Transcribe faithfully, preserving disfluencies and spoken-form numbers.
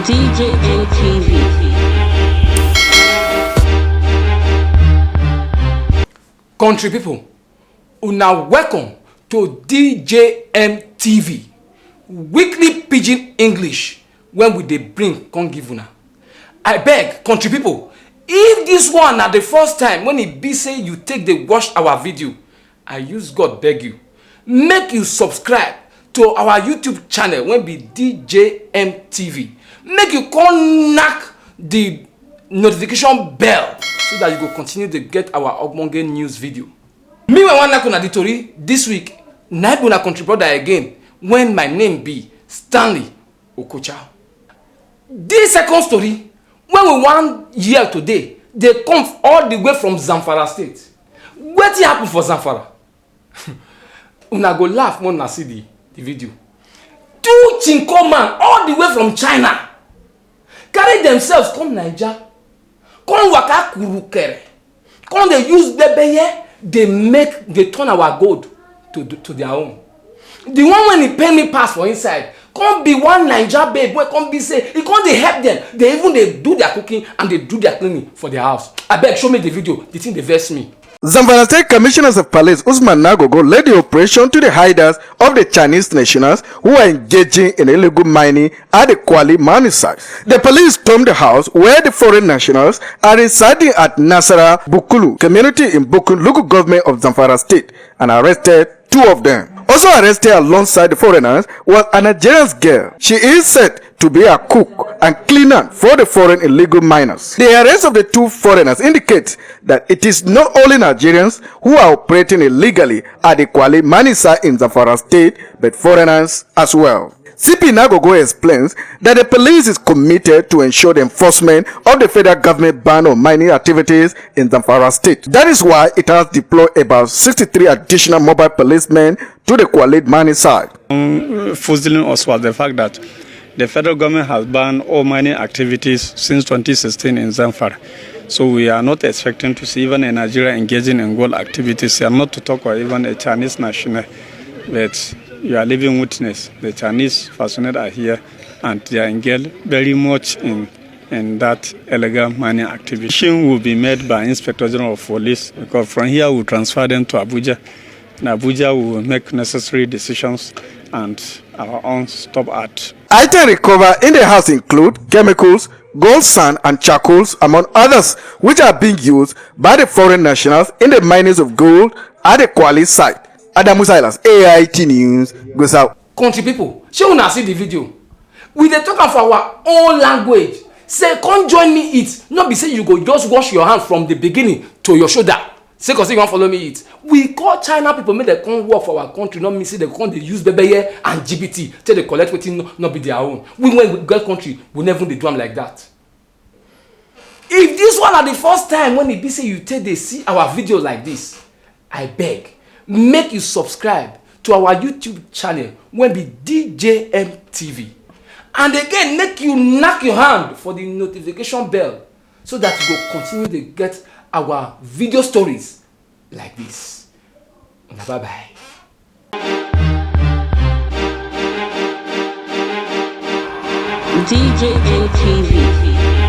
D J N T V. Country people, una welcome to D J M T V, weekly pidgin English when we dey bring come give una. I beg, country people, if this one na the first time when e be say you take dey watch our video, I use God beg you, make you subscribe to our YouTube channel wey be D J M T V. Make you come knack the notification bell so that you go continue to get our ogbonge news video. Meanwhile, I wan knack una the tori this week. Na im be una country brother again, when my name be Stanley Okocha. This second story, when we wan hear today, dey come all the way from Zamfara State. Wetin happen for Zamfara? Una go laugh when una see the, the video. Two Chinko man all the way from China carry themselves come Naija, come waka kurukere, come dey use bebeye dey make, dey turn our gold to, to their own. The one wey e pain me pass for inside come be one Naija babe wey come be say e come dey help them. They even dey do their cooking and dey do their cleaning for their house. Abeg, show me the video, the thing dey vex me. Zamfara State Commissioners of Police Usman Nagogo led the operation to the hideouts of the Chinese nationals who are engaging in illegal mining at the Kwali mining site. The police stormed the house where the foreign nationals are residing at Nasara Bukulu community in Bukun local government of Zamfara State and arrested two of them. Also arrested alongside the foreigners was a Nigerian girl. She is said to be a cook and cleaner for the foreign illegal miners. The arrest of the two foreigners indicates that it is not only Nigerians who are operating illegally at the Kwali mining site in Zamfara State, but foreigners as well. C P Nagogo explains that the police is committed to ensure the enforcement of the federal government ban on mining activities in Zamfara State. That is why it has deployed about sixty-three additional mobile policemen to the Kwali mining site. Um, puzzling us was the fact that the federal government has banned all mining activities since twenty sixteen in Zamfara. So we are not expecting to see even a Nigerian engaging in gold activities, and not to talk of even a Chinese national. But you are living witness. The Chinese personnel are here and they are engaged very much in, in that illegal mining activity. Decision will be made by Inspector General of Police, because from here we transfer them to Abuja. In Abuja, we will make necessary decisions and our own stop at. Items recovered in the house include chemicals, gold, sand, and charcoals, among others, which are being used by the foreign nationals in the minings of gold at the Kwali site. Adamu Silas, A I T News, goes out. Country people, shey una see the video? We dey talk am for our own language. Say, "Come join me eat." No be say you go just wash your hand from the beginning to your shoulder. Say, "'Cause you wan follow me eat." We call China people make dem come work for our country. No mean say dem come dey use bebeye and G B T take dey collect wetin no, no be their own. We, when we get country, we never dey do am like that. If this one na the first time when e be say you take dey see our video like this, I beg, make you subscribe to our YouTube channel wey be D J M T V. And again, make you knack your hand for the notification bell so that you go continue to get our video stories like this. Una bye bye. D J N T V.